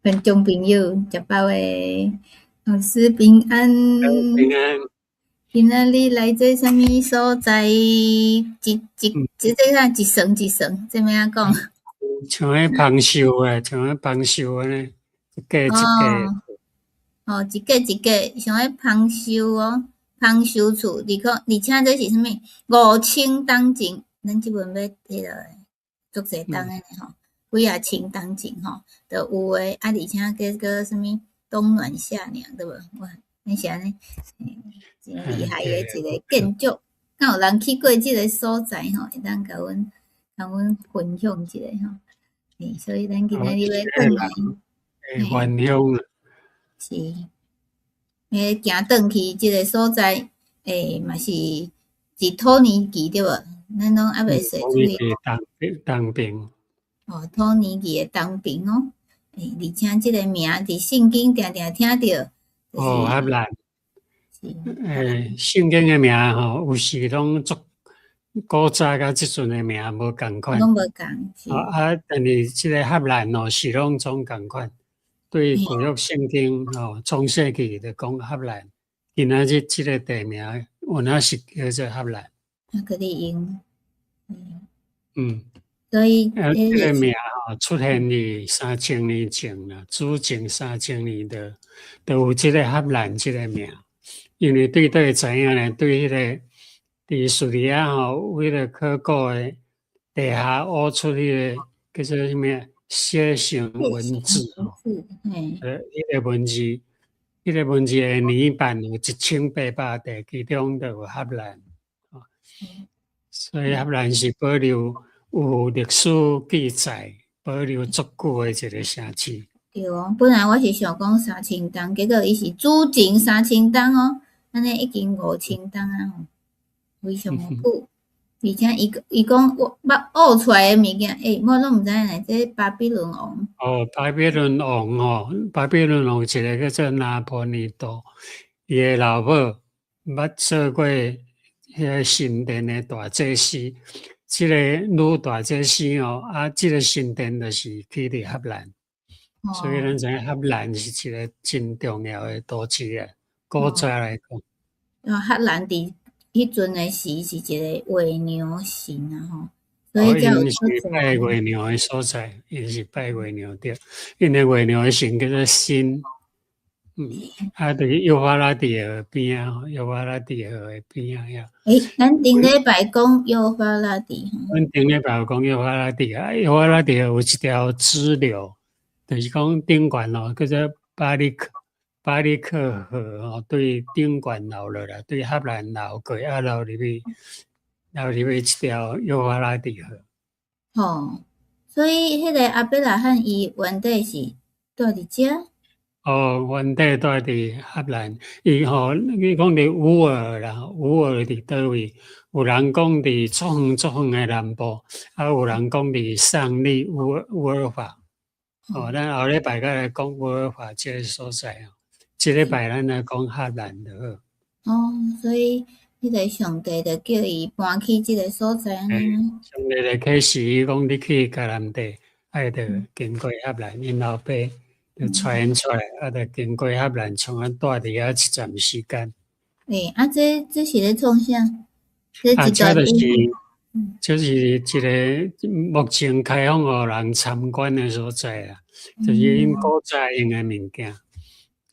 觀眾朋友，食飽的老師平安。平安。今仔日來這啥物所在？一一這這啥一層一層，這欲按怎講？像彼芳樹啊，像彼芳樹按呢，一格一格。哦，一格一格，像彼芳樹哦，芳樹厝，而且而且這是啥物？5000冬前，咱這陣欲彼落足濟冬的吼，幾仔千冬前吼，就有的啊，而且閣閣啥物冬暖夏涼對無？哇，咱是按呢，真厲害的一个建築，敢有人去過這个所在吼？會當共阮分享一下吼。所以咱今仔日欲轉來，分享。是，行轉去這个所在，嘛是佇土耳其對無？咱攏猶未說出去。東東邊。哦，土耳其的東邊哦，而且這个名佇聖經定定聽著。哦，哈蘭。聖經的名吼，有時攏足古早佮這陣的名無仝款。攏無仝。啊，但是這个哈蘭哦，是攏總仝款。對舊約聖經吼，創世記就講哈蘭，今仔日這个地名有影是叫做哈蘭。啊，閣咧用。嗯。所以，啊，這个名吼出現佇3000年前啦，主前三千年就有這个哈蘭這个名。因為對佗會知影呢？對彼个佇敘利亞吼，有彼个考古的地下挖出彼个叫做啥物楔形文字吼，彼个文字的泥板有1800塊，其中就有哈蘭，所以哈蘭是保留有歷史記載、保留足久的一个城市。對哦，本來我是想講三千冬，結果伊是主前三千冬哦，按呢已經5000冬啊吼，非常久。而且伊講我捌挖出來的物件，我攏毋知影呢，這巴比倫王。哦，巴比倫王吼，巴比倫王一个叫做拿破尼多，伊的老母捌做過彼个神殿的大祭司，這个女大祭司哦，啊，這个神殿就是起佇哈蘭。所以咱知影哈蘭是一个真重要的都市啊，古早來講。哦，哈蘭佇彼陣的時是一个月娘神啊吼，所以才有𪜶是拜月娘的所在，𪜶是拜月娘對，𪜶的月娘的神叫做辛，啊，就是幼發拉底河邊仔吼，幼發拉底河的邊仔遐。咱頂禮拜講幼發拉底。阮頂禮拜有講幼發拉底河，幼發拉底河有一條支流。就是講頂懸哦，叫做巴里克河吼，對頂懸流落來，對哈蘭流過，啊流入去一條幼發拉底河。吼，所以彼個亞伯拉罕伊原底是蹛佇遮？哦，原底蹛佇哈蘭，伊吼，伊講佇烏爾啦，烏爾佇佗位？有人講佇足遠足遠的南部，啊，有人講佇上里烏爾法。哦，咱後禮拜閣來講烏爾法這个所在哦。這禮拜咱來講哈蘭就好。哦，所以彼个上帝就叫伊搬去這个所在。上帝就啟示伊講，你去迦南地，愛著經過哈蘭，𪜶老爸就帶𪜶出來，啊，著經過哈蘭，創啊蹛佇遐一陣時間。啊，這是咧創啥？啊，這就是，這是一个目前開放予人參觀的所在啦，就是𪜶古早用的物件，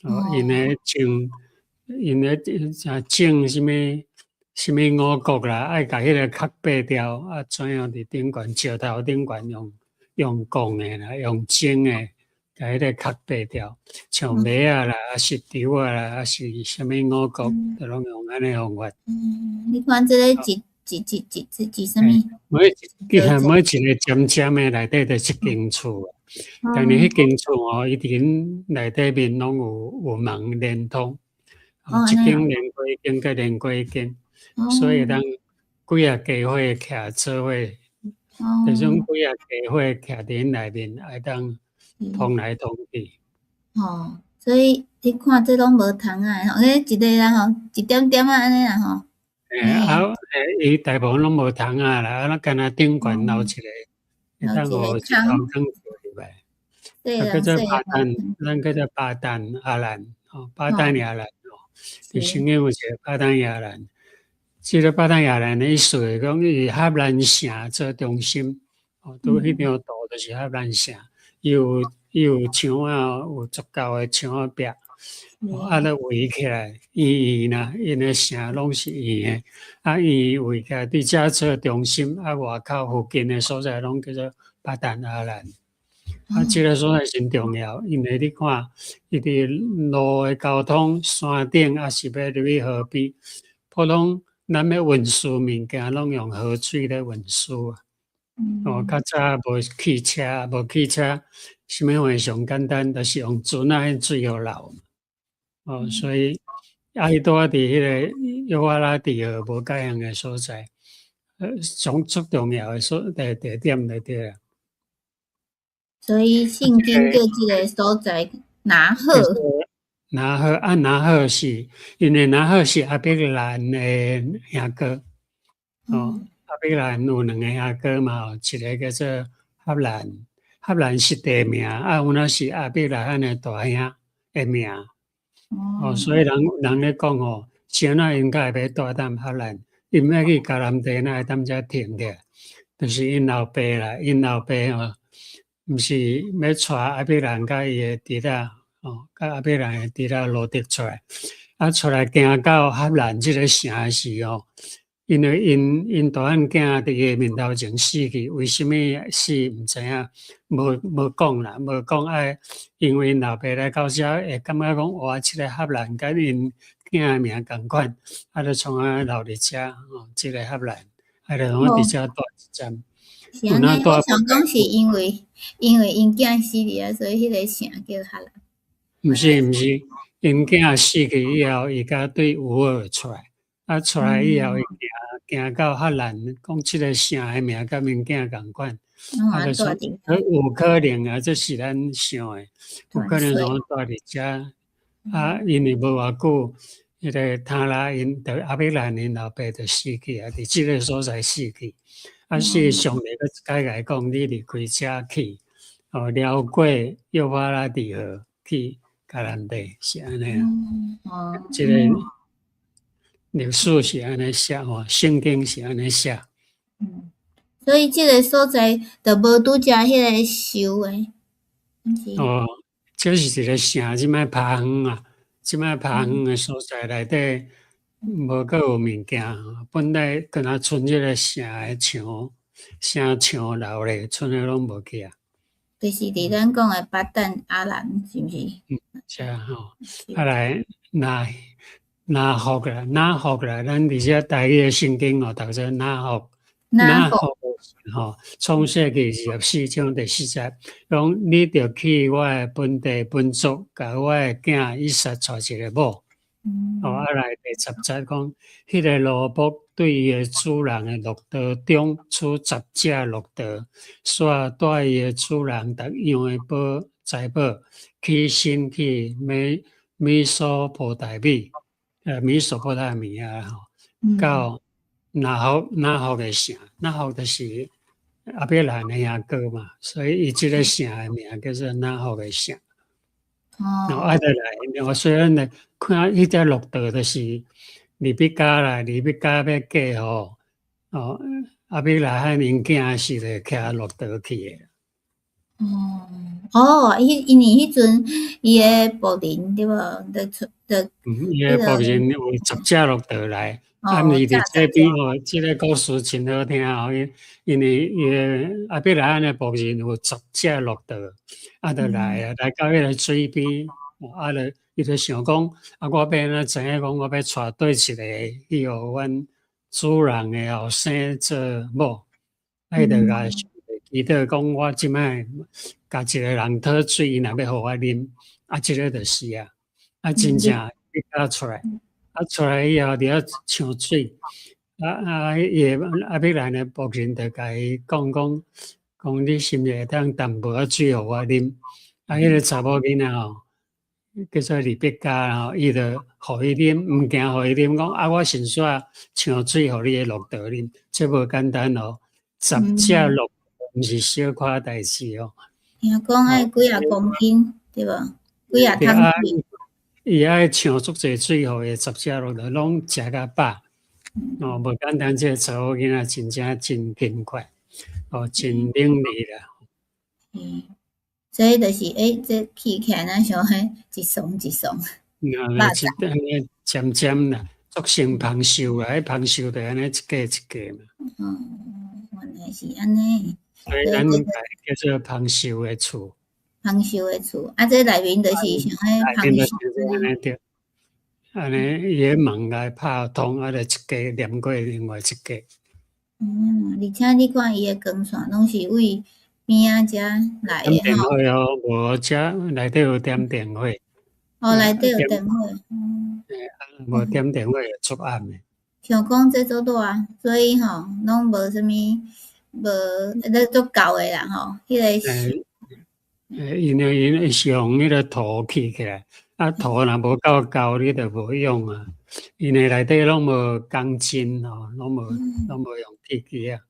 哦，𪜶咧種，𪜶咧種啥物啥物五穀啦，愛共彼个殼掰掉，啊，怎樣佇頂懸石頭頂懸用摃的啦，用蒸的，共彼個殼掰掉，像麥仔啦，啊是稻仔啦，啊是啥物五穀，都攏用按呢方法。嗯，你看這個一一一一一一啥物？每一个尖尖的內底就是一間厝，但是彼間厝哦，伊佇𪜶內底面攏有門連通，一間連過一間，閣連過一間，所以當幾仔家伙徛做伙，這種幾仔家伙徛佇𪜶內面，會當通來通去。哦，所以你看這攏無窗仔吼，彼一個啦吼，一點點仔按呢啦吼。啊，伊大部分攏無窗仔啦，啊，干焦頂懸留一個，會當予日頭光照入來。啊，叫做巴旦，咱叫做巴旦亞蘭，哦，巴旦亞蘭哦，佇聖經有一个巴旦亞蘭，這个巴旦亞蘭的意思是講，以哈蘭城做中心，哦，拄彼張圖就是哈蘭城，伊有牆仔，有足夠的牆仔壁，啊，咧圍起來圓圓啦，𪜶的城攏是圓的，啊，圓圍起來佇遮做中心，啊，外口附近的所在攏叫做巴旦亞蘭。啊，這个所在真重要，因為你看，伊佇路的交通、山頂，抑是欲入去河邊，普通咱欲運輸物件，攏用河水咧運輸啊。哦，較早無汽車，無汽車，啥物貨上簡單，就是用船仔彼水予流。哦，所以啊，伊拄仔佇彼个幼發拉底河無共樣的所在，上足重要的所地地點就對啦。所以聖經叫這个所在拿鶴。拿鶴啊，拿鶴是因為拿鶴是亞伯蘭的兄哥。哦，亞伯蘭有兩个兄哥嘛，一个叫做哈蘭，哈蘭是地名，啊，有若是亞伯拉罕的大兄的名。哦，所以人人咧講吼，是按怎𪜶才會欲蹛踮哈蘭，𪜶欲去迦南地，哪會踮遮停起來？就是𪜶老爸啦，𪜶老爸吼，毋是欲帶亞伯蘭佮伊的侄仔，哦，佮亞伯蘭的侄仔羅得出來，啊，出來行到哈蘭這个城的時候，因為𪜶𪜶大漢囝佇伊面頭前死去，為啥物死毋知影，無無講啦，無講愛，因為𪜶老爸來到遮會感覺講，哇，這个哈蘭佮𪜶囝的名仝款，啊，就創啊留佇遮，哦，這个哈蘭，啊，就講佇遮蹛一陣。是按呢，我想講是因為𪜶囝死佇遐，所以彼个城叫哈蘭。毋是毋是，𪜶囝死去以後，伊才對烏爾出來，啊出來以後，伊行行到哈蘭，講這个城的名佮𪜶囝仝款，啊，就說有可能啊，這是咱想的，有可能講蹛佇遮，啊，因為無偌久，彼个他拉𪜶就亞伯蘭𪜶老爸就死去啊，佇這个所在死去。啊，是上帝閣一擺共伊講，你離開遮去，哦，繞過幼發拉底河去迦南地，是按呢啊。這个歷史是按呢寫吼，聖經是按呢寫。嗯，所以這个所在就無拄才彼个樹的。哦，這是一个城，這擺拍遠啊，這擺拍遠的所在內底無閣有物件，本來敢若賰這个城的牆，城牆留咧，賰的攏無去啊。就是佇咱講的巴旦亞蘭，是毋是？嗯，是啊吼。啊來，拿拿福啦，拿福啦，咱佇遮台語的聖經哦，讀做拿福，拿福吼，創世記24章第4節，講你著去我的本地本族，共我的囝以撒娶一个某。哦，啊來第10節講，彼个奴僕對伊的主人的駱駝中取十隻駱駝，煞帶伊的主人逐樣的寶財寶，起身去美美索不達米，美索不達米亞吼，到拿鶴拿鶴的城，拿鶴就是亞伯蘭的兄哥嘛，所以伊這个城的名叫做拿鶴的城。哦，啊，就來，我雖然呢，看彼隻駱駝就是利百加啦，利百加欲嫁予哦，亞伯拉罕𪜶囝時就騎駱駝去的。哦，哦，伊因為彼陣伊的僕人對無？就出就伊的僕人有十隻駱駝來，啊，毋是佇這邊吼，這个故事真好聽吼，因因為伊的亞伯拉罕的僕人有十隻駱駝，啊，就來啊，來到彼个水邊，啊，就伊就想講，啊，我欲按怎知影講，我欲娶佗一个去予阮主人的後生做某，啊，伊就共上帝祈禱講，我這擺共一个人討水，伊若欲予我啉，啊，這个就是啊，啊，真正伊才出來，啊，出來以後佇遐搶水，啊啊，伊的亞伯蘭的僕人就共伊講講，講你是毋是會當淡薄仔水予我啉？啊，彼个查某囡仔吼，叫做利百加吼，伊就予伊啉，毋驚予伊啉，講啊，我先煞搶水予你的駱駝啉，這無簡單哦，十隻駱駝毋是小可代誌哦。聽講愛幾仔公斤，對無？幾仔對啊，桶水。伊愛搶足濟水，予伊十隻駱駝攏食甲飽。哦，無簡單，這個查某囡仔真正真勤快，哦，真能力啦。嗯，所以就是，欸，這起起來若像彼一倯一倯。嗯，一按呢尖尖啦，做成芳秀啦，彼芳秀就按呢一格一格嘛。哦，原來是按呢。所以咱叫做芳秀的厝。芳秀的厝，啊，這內面就是像彼芳秀。按呢對，按呢伊个門來拍通，啊，就一格連過另外一格。嗯，而且你看伊的光線攏是對邊仔遮來的。點電火哦，無遮內底有點電火。哦，內底有電火。嗯。無點電火會足暗的。像講這足大，所以吼，攏無啥物，無，咧足厚的啦吼，彼个。因為𪜶是用彼个土砌起來，啊土若無夠厚，你就無用啊。𪜶的內底攏無鋼筋吼，攏無用鐵枝仔。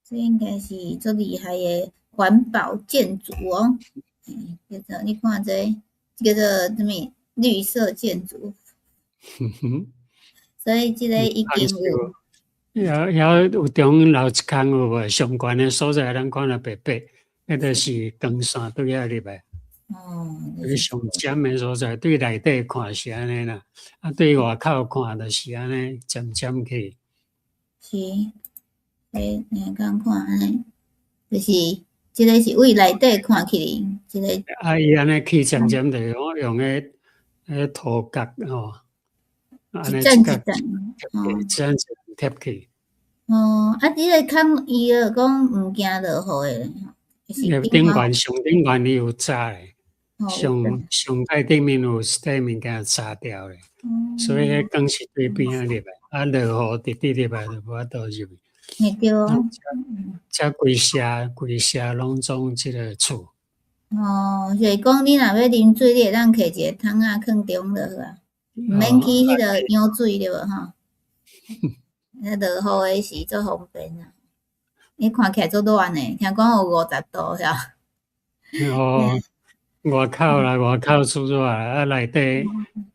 這應該是足厲害的環保建築哦。叫做你看這叫做啥物綠色建築。所以這個已經有。遐有中留一空有無？上懸的所在，咱看了白白，彼就是光線對遐入來。哦。就是上尖的所在，對內底看是按呢啦，啊對外口看就是按呢尖尖去。是，欸，你敢看按呢？就是這個是對內底看起來，這個。啊，伊按呢起尖尖，就是講用彼土角吼，一層一層，一層一層貼去。哦，啊，這个空伊就講毋驚落雨的。頂懸上頂懸伊有紮的，上上蓋頂面有一塊物件紮掉的，所以彼光是對邊仔入來，啊落雨直直入來就無法度入去。嘿對哦。遮規社規社攏總這个厝。哦，就是講你若欲啉水，你會當提一個桶仔囥中就好啊，毋免去彼个舀水對無吼？那落雨的時足方便啊！你看起來足熱呢，聽講有50度是吧？哦，外口啦，外口出熱啊，內底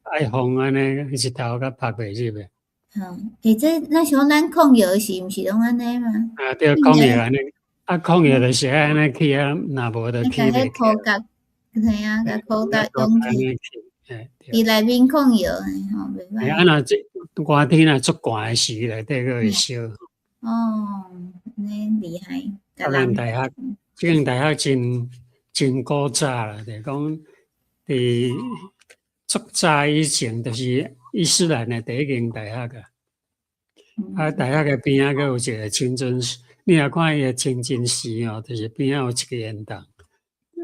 愛風按呢，日頭較曬袂入的。嗯，欸，這若像咱控藥時，毋是攏按呢嗎？啊，對，控藥按呢，啊，控藥就是愛按呢起啊，若無就起袂起。土角，嘿啊，共土角用起。佇內面控藥吼，袂歹。啊，若這熱天若足寒的時，內底閣會燒。哦，按呢厲害。這間大學，這間大學真真古早啦，就是講佇足早以前，就是伊斯蘭的第一間大學啊。啊，大學的邊仔閣有一個清真寺，你若看伊的清真寺哦，就是邊仔有一个煙筒，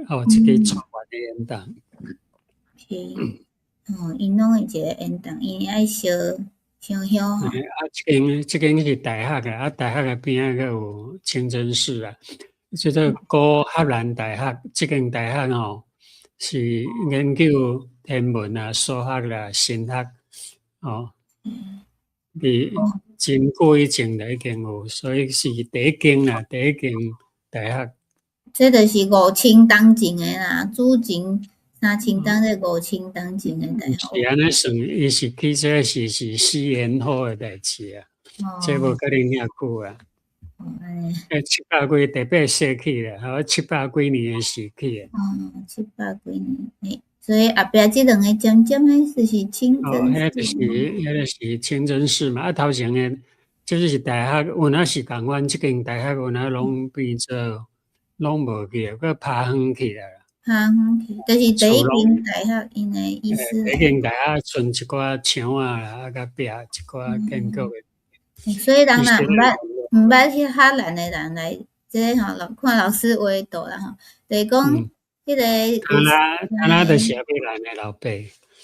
哦，一个足懸的煙筒。是，哦，𪜶攏會一個煙筒，𪜶愛燒燒香吼。啊，這間是大學的，啊，大學的邊仔閣有清真寺啊。這個古哈蘭大學，這間大學吼是研究天文啊、數學啦、神學，哦，佇真久以前就已經有，所以是第一間啦，第一間大學。這就是5000冬前的啦，主前3000冬，這5000冬前的大學。是按呢算，伊是起這是西元後的代誌啊，這無可能遐久啊。欸，七百幾第八世紀啦，吼，七百幾年的時期啊。哦，七百幾年，欸，所以後壁這兩个尖尖的，就是清真寺。哦，彼就是清真寺嘛。啊，頭前的，這就是大學，有影是仝款，這間大學有影攏變做攏無去啊，閣拋荒去啊。拋荒去，就是第一間大學，𪜶的意思。第一間大學賰一寡牆仔啦，啊，佮壁一寡建築的。所以人若毋捌去哈蘭的人來，這个吼，老看老師畫圖啦吼，就是講彼个。他那就是亞伯蘭的老爸。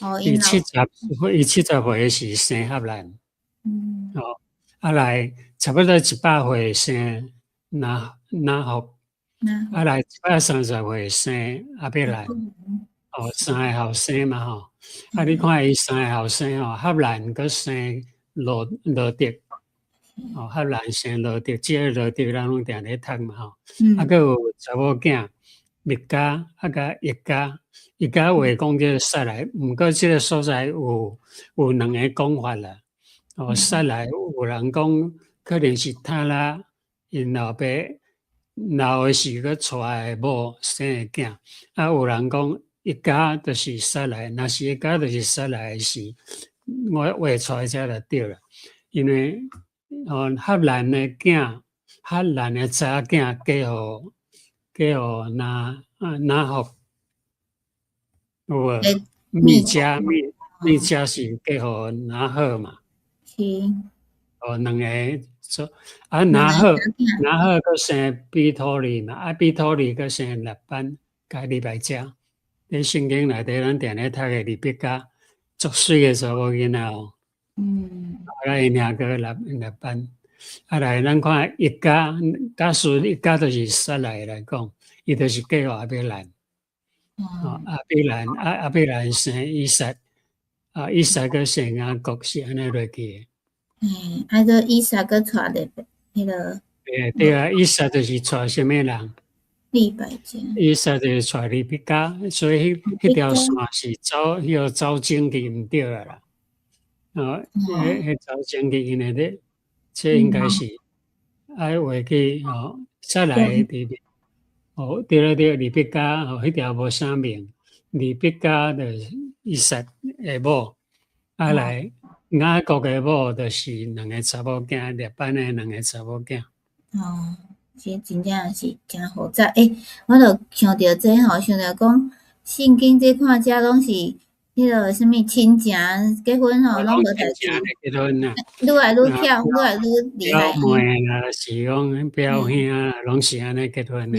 哦，伊70歲時生哈蘭。哦，啊來差不多100歲生拿拿戶，啊來130歲生亞伯蘭。哦，三个後生嘛吼，啊你看伊三個後生吼，哈蘭閣生羅得。哦，哈蘭生羅得，這个羅得咱攏定咧讀嘛吼。啊，閣有查某囝，密迦啊，佮益迦，益迦話講叫撒來，毋過這个所在有兩个講法啦。哦，撒來有人講可能是塔拉𪜶老爸老的時閣娶的某生的囝，啊，有人講益迦就是撒來，若是益迦就是撒來的時，我畫出來才就對啦。因為哦，哈蘭的囝，哈蘭的查囝嫁予拿鶴，有無？密迦密迦是嫁予拿鶴嘛？是。哦，兩个做啊，拿鶴拿鶴閣生彼土利嘛，啊，彼土利閣生拉班佮利百加。佇聖經內底，咱定咧讀的利百加，足媠的查某囡仔哦。啊，𪜶兄哥拉班，啊來，咱看益迦，假使益迦就是撒來來講，伊就是嫁予亞伯蘭。哦，亞伯蘭啊，亞伯蘭生以撒，啊，以撒閣生雅各，是按呢落去的。嘿，啊，閣以撒閣娶咧彼个。對對啊，以撒就是娶啥物人？利百加。以撒就是娶利百加，所以彼條線是走彼个走精去毋對啊啦。哦，彼走精去，因為咧，這應該是愛畫去吼，撒來佇哦，對對對，利百加吼，彼條無啥名，利百加就是以撒的某，啊來雅各的某就是兩个查某囝，拉班的兩个查某囝。哦，這真正是誠複雜。欸，我就想著這吼，想著講聖經這看遮攏是彼个啥物親情結婚吼，攏無代誌。結婚啊，愈來愈巧，愈來愈厲害。表妹啦，是講表兄啊，攏是按呢結婚的。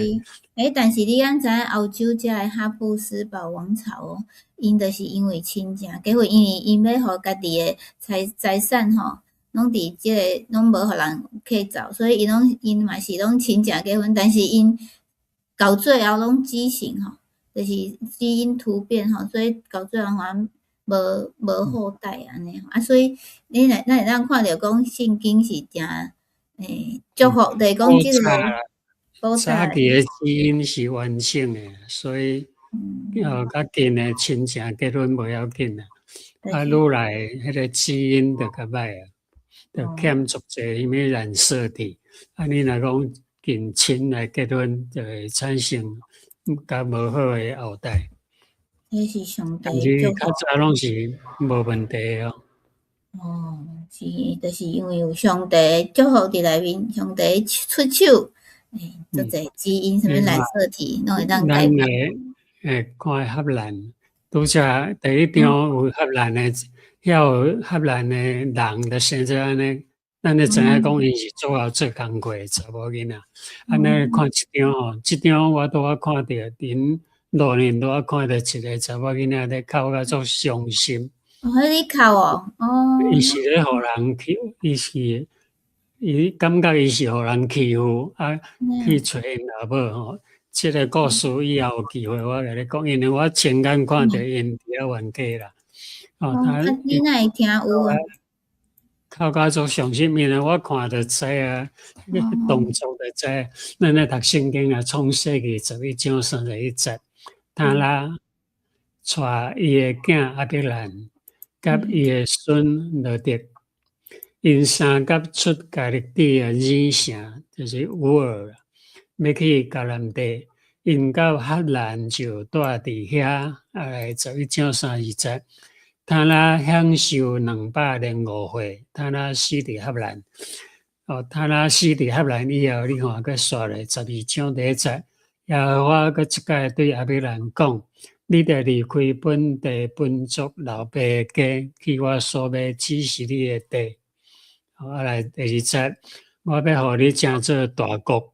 欸，但是你敢知影歐洲遮的哈布斯堡王朝哦，𪜶就是因為親情結婚，因為𪜶欲予家己的財產吼，攏佇這个攏無予人挾走，所以𪜶嘛是攏親情結婚，但是𪜶到最後攏畸形吼，就是基因突變吼，所以到最後反無後代按呢。啊，所以你若咱會當看著講聖經是誠祝福，就是講這个。早期的基因是完整的，所以較近的親情結婚無要緊啦。啊，愈來彼个基因就較歹啊，就欠足濟啥物染色體。啊，你若講近親來結婚，就會產生較無好的後代。這是上帝。但是較早攏是無問題哦。哦，是，就是因為有上帝祝福佇內面，上帝出手，足濟基因，啥物染色體，攏會當改變。咱看哈蘭，拄才第一張有哈蘭的，遐有哈蘭的人，就生做按呢，咱就知影講𪜶是做後做工課的查某囡仔。按呢看這張吼，這張我拄仔看著，𪜶路面拄仔看著一个查某囡仔咧哭甲足傷心。哦，彼咧哭哦，哦。伊是咧予人欺，伊感覺伊是予人欺負，啊，去揣𪜶老母吼。這个故事以後有機會我共你講，因為我親眼看著𪜶佇遐冤家啦。哦，啊，你哪會聽有啊？哭甲足傷心，因為我看就知啊，動作就知。咱咧讀聖經啊，創世記11章31節，塔拉娶伊的囝亞伯蘭，佮伊的孫羅得，𪜶三佮出迦勒底的珥城，就是烏爾，欲去迦南地。𪜶到哈蘭就蹛佇遐，啊來11章32節，塔拉享壽205歲，塔拉死佇哈蘭。哦，塔拉死佇哈蘭以後，你看閣煞咧12章第1節，耶和華閣這擺對亞伯蘭講：你著離開本地本族老爸的家，去我所欲指示你的地。啊來第二節，我欲予你成做大國，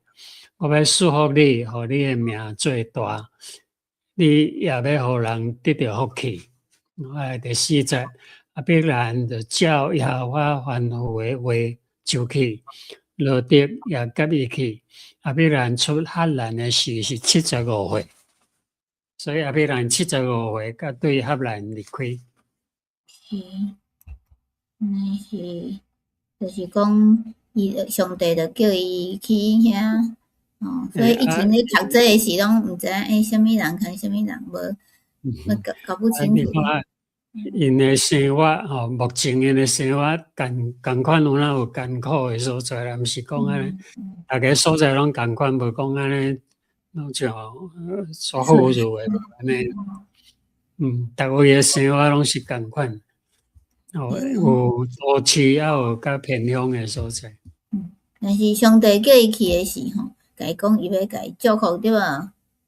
我欲賜福你，予你的名做大，你也欲予人得著福氣。啊，第四節，亞伯蘭就照耶和華吩咐的話就去，羅得也佮伊去。亞伯蘭出哈蘭的時是75歲，所以亞伯蘭七十五歲，才對哈蘭離開。是，那是，就是講，伊上帝就叫伊去遐，哦，所以以前咧讀這个時攏毋知影欸，啥物人牽啥物人，無無搞搞不清楚。𪜶的生活吼，目前𪜶的生活仝仝款有哪有艱苦的所在啦，毋是講按呢，逐个所在攏仝款，無講按呢，攏像足富裕的按呢。逐位的生活攏是仝款，哦，有都市，抑有較偏鄉的所在。但是上帝叫伊去的時吼，共伊講伊欲共伊祝福對無？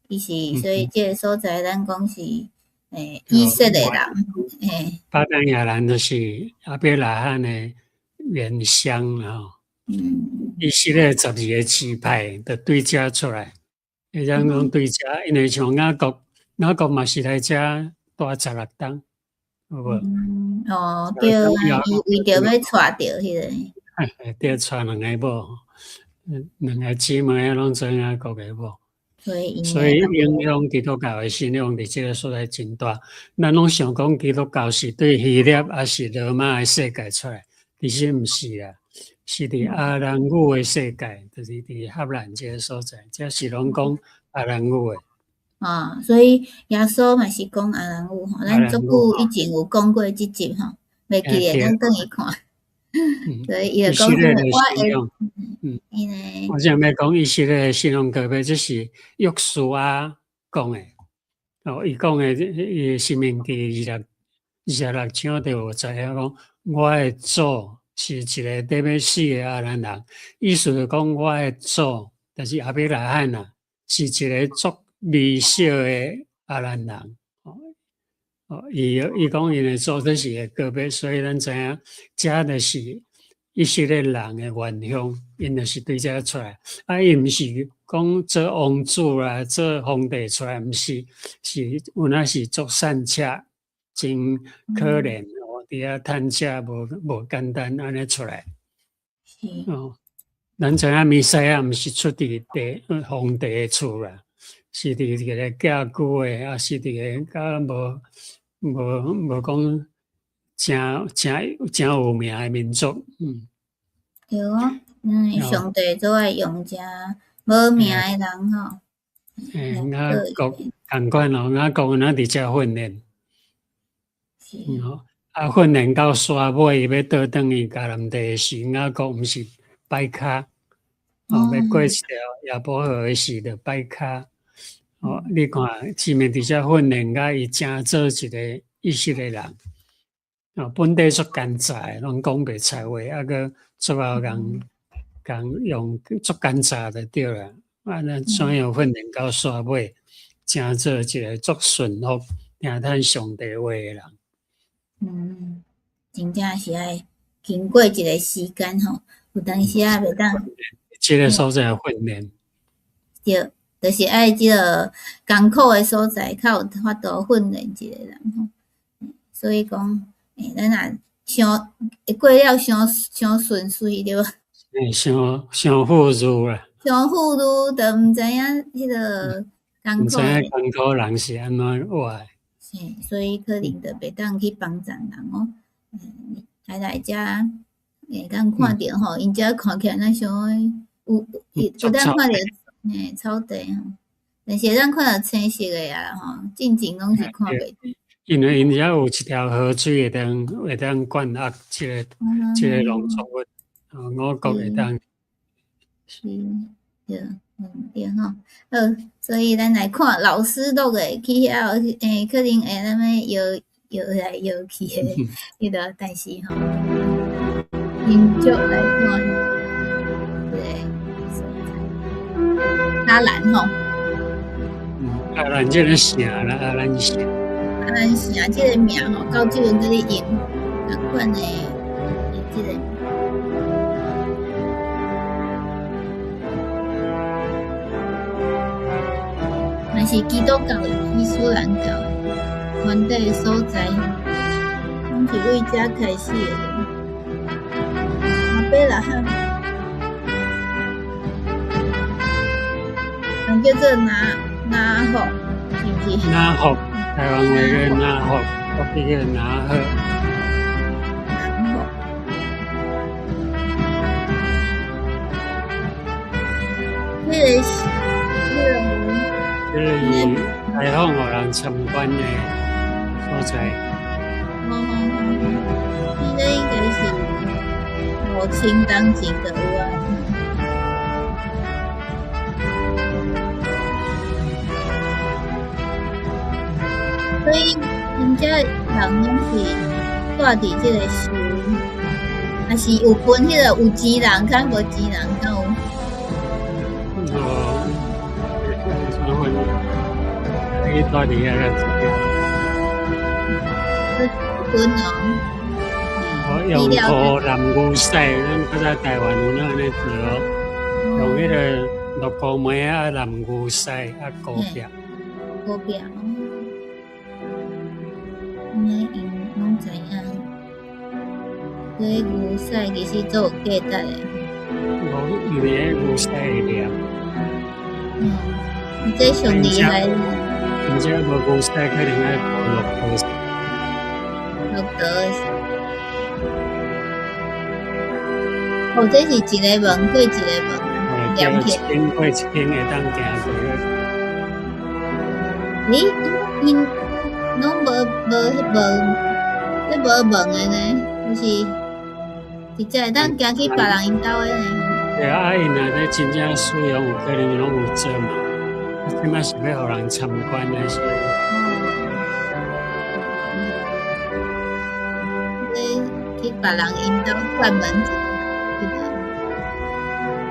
伊是所以這个所在，咱講是以色列人，嘿。巴旦亞蘭就是亞伯拉罕的原鄉吼。以色列12个支派就對遮出來，會當講對遮，因為像雅各，雅各嘛是來遮蹛16冬，有無？哦，對啊，伊為著欲娶著彼个。對，娶兩个某，兩个姊妹攏做雅各的某。所以影響基督教的信仰佇這个所在真大。咱攏想講基督教是對希臘抑是羅馬的世界出來，其實毋是啊，是佇亞蘭語的世界，就是佇哈蘭這个所在，這是攏講亞蘭語的。啊，所以耶穌嘛是講亞蘭語吼，咱足久以前有講過這集吼，袂記得咱轉去看。所以伊就講我會，我想欲講以色列信仰告白，這是約書亞講的。哦，伊講的，伊申命記26章就有知影講，我的祖是一个佇欲死的亞蘭人，意思就講我的祖，就是亞伯拉罕啊，是一个足微小的亞蘭人。哦，伊講𪜶的祖這是會告白，所以咱知影，這就是以色列人的原鄉，𪜶就是對遮出來。啊，伊毋是講做王子啦，做皇帝出來，毋是，是有影是足散赤，真可憐哦，佇遐趁食無簡單按呢出來。哦，咱知影彌賽亞毋是出佇地皇帝的厝啦，是佇一个寄居的，啊是佇个較無講誠誠誠有名的民族。對哦，上帝做愛用誠無名的人吼。雅各仝款哦，雅各若佇遮訓練。啊，訓練到煞尾，伊欲倒轉去迦南地的時，雅各毋是擺跤，哦，欲過一條雅博河的時，就擺跤。哦，你看，前面佇遮訓練，甲伊成做一个以色列人。哦，本底足艱雜，攏講袂出話，啊，閣最後共共用足艱雜就對啦。啊，咱怎樣訓練到煞尾，成做一个足順服、聽趁上帝話的人。真正是愛經過一个時間吼，有當時仔袂當。這个所在訓練。對，就是愛這个艱苦的所在，較有法度訓練一个人吼。所以講，咱若傷過了傷傷順遂對無？傷傷富裕啦。傷富裕，就毋知影彼个艱苦。毋知影艱苦人是按怎活的。是，所以可能就袂當去幫贊人哦。來遮會當看著吼，𪜶遮看起來若像有當看著草地吼，但是會當看著青色的啊吼，進前攏是看袂著。因為𪜶遮有一條河水會當灌壓這个農作物，五穀會當。是，對，對吼。好，所以咱來看老師錄的去遐，可能會啥物搖搖來搖去的彼个，但是吼，因足來看，這个所在，哈蘭吼。哈蘭這个城啦，哈蘭城。哈蘭城這个名吼，到這陣閣咧用，仝款的這个。嘛是基督教、伊斯蘭教團體的所在，攏是為遮開始的。亞伯拉罕，人叫做拿鶴，是毋是？拿鶴，台灣話叫拿鶴，國語叫拿鶴。拿鶴。所以彼個是這個是開放予人參觀的所在。哦哦哦，這個應該是5000冬前就有啊。所以，𪜶遮人攏是住佇這个樹，抑是有分彼个有錢人較無錢人，敢有？哦，怎分？去住佇遐較濟。分哦。哦，用土南牛屎，咱較早台灣有人按呢做哦，用彼个鹿膏糜仔淋牛屎啊糊壁。糊壁哦。按呢𪜶攏知影，這牛屎其實足有價值的。無，因為彼牛屎會黏。嗯，這上厲害。而且無牛屎可能愛塗駱駝。駱駝。哦，這是一个門過一個門，連起來。一間過一間會當行過去。咦，𪜶攏無無門，這無門的呢，就是直接會當行去別人𪜶兜的呢。對啊，𪜶若咧真正使用，有可能攏有做嘛。啊，這擺是欲予人參觀的，所以。這去別人𪜶兜串門子，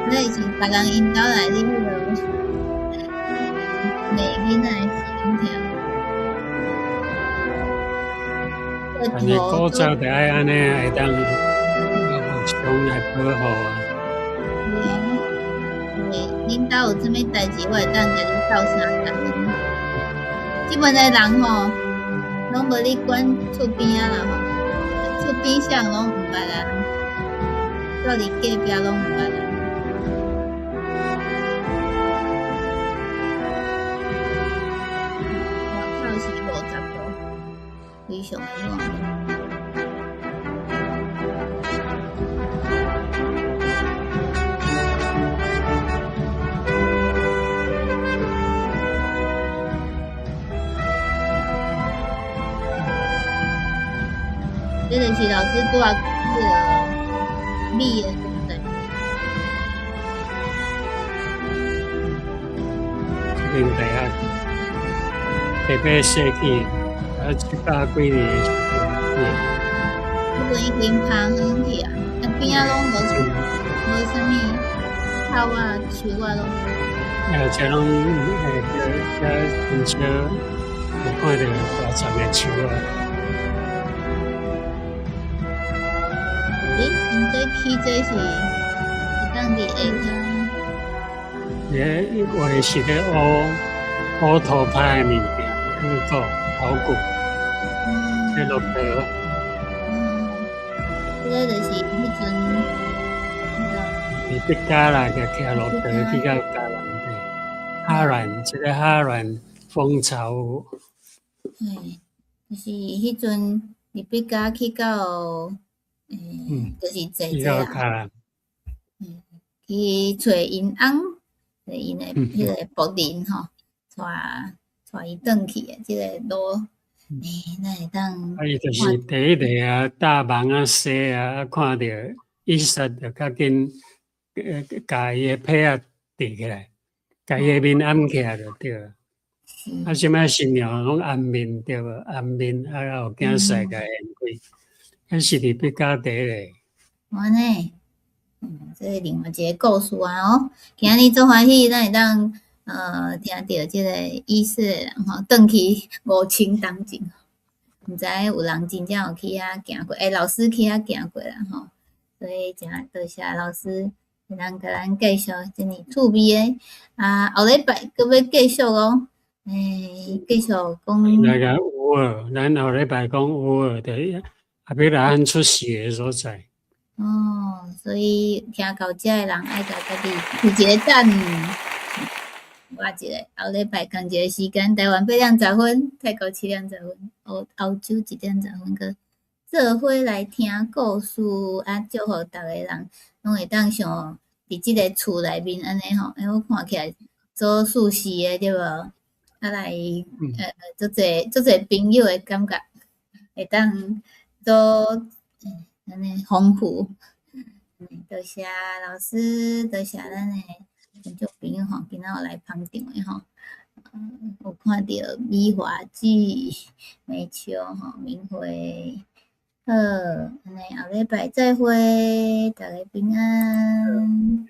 那是別人𪜶兜來咧彼个罵囡仔的時陣聽。但是古早就愛按呢，會當互相來保護啊。是啊，恁兜有啥物代誌，我會當共你鬥相共。這擺的人吼，攏無咧管厝邊仔啦吼，厝邊啥人攏毋捌啊，住佇隔壁攏毋捌啊。外口是50度，非常的熱。這就是老師拄仔彼个米的所在。這間大學特別設計，啊，700幾年的時陣。這陣已經拋遠去啊，啊邊仔攏無無啥物草啊、樹啊攏。啊，這攏遮真少有看著大叢的樹啊。咦，𪜶這起這是會當佇下跤？這話是咧烏烏塗拍的物件，那個考古，這駱駝。嗯，這個就是彼陣彼个。利百加啦，共騎駱駝去到迦南地，哈蘭，這个哈蘭蜂巢。嘿，就是彼陣利百加去到，就是坐去這到迦南。去揣𪜶翁，𪜶的彼個僕人吼，帶帶伊轉去的這个路，咱會當。啊，伊就是第一个啊，搭網仔洗啊，看著以撒就較緊，共伊的被仔疊起來，共伊的面掩起來就對了。啊，啥物新娘攏掩面對無？掩面啊，予囝婿共掀開，彼是利百加第一个。按呢，這是另外一个故事啊哦。今日足歡喜，咱會當聽著這个以色列人吼，轉去5000冬前，毋知有人真正有去遐行過，欸，老師去遐行過啦吼。所以誠多謝老師會當共咱介紹這爾趣味的。啊，後禮拜閣欲繼續哦，繼續講。那个烏爾，咱後禮拜講烏爾的亞伯拉罕出世的所在。哦，所以聽到這的人愛共家己提一個讚。我一个後禮拜仝一个時間，台灣8點10分，泰國7點10分，歐洲1點10分，閣做伙來聽故事啊！祝福逐个人攏會當像佇這个厝內面按呢吼，欸，我看起來做舒適的對無？啊來，足濟足濟朋友的感覺，會當做按呢豐富。多謝老師，多謝咱的觀眾朋友吼，今仔有來捧場的吼。有看著美華姊、美秋吼、明慧，好，按呢後禮拜再會，逐家平安。